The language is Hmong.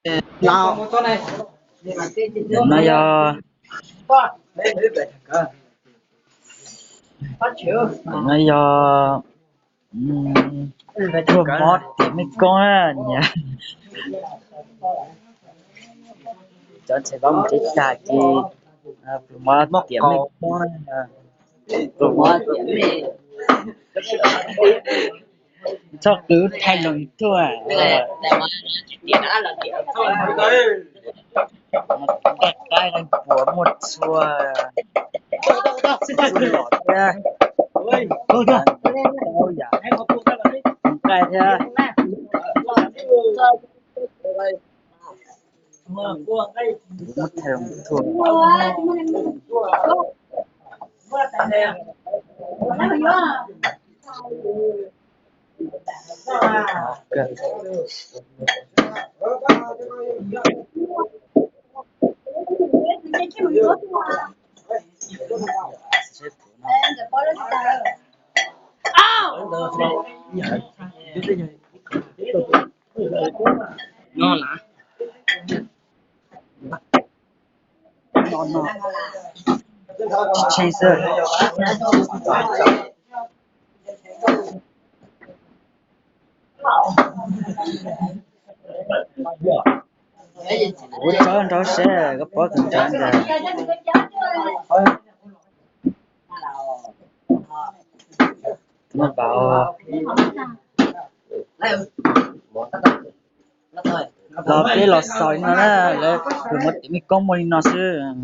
Los, no yog, no yog pluag mov tiam mej koob na niam. Cov ntxhais vauv mus tsev tag ces pluag mov tiam mej koob na. Txhob qw thaij loo YouTube. Nqaij qaib nqaij puas muaj txhua, txhua lom thiab. Yam nqaij thiab. Muab thaij loo YouTube. No na. No no. Tsis tsheej xwb. Kuv tso nrau seb koj pom tus ntawd ntag. Tus no pom. Los peb los xaus li no na, lawv pluag mov tiam mej koob muaj li no xwb.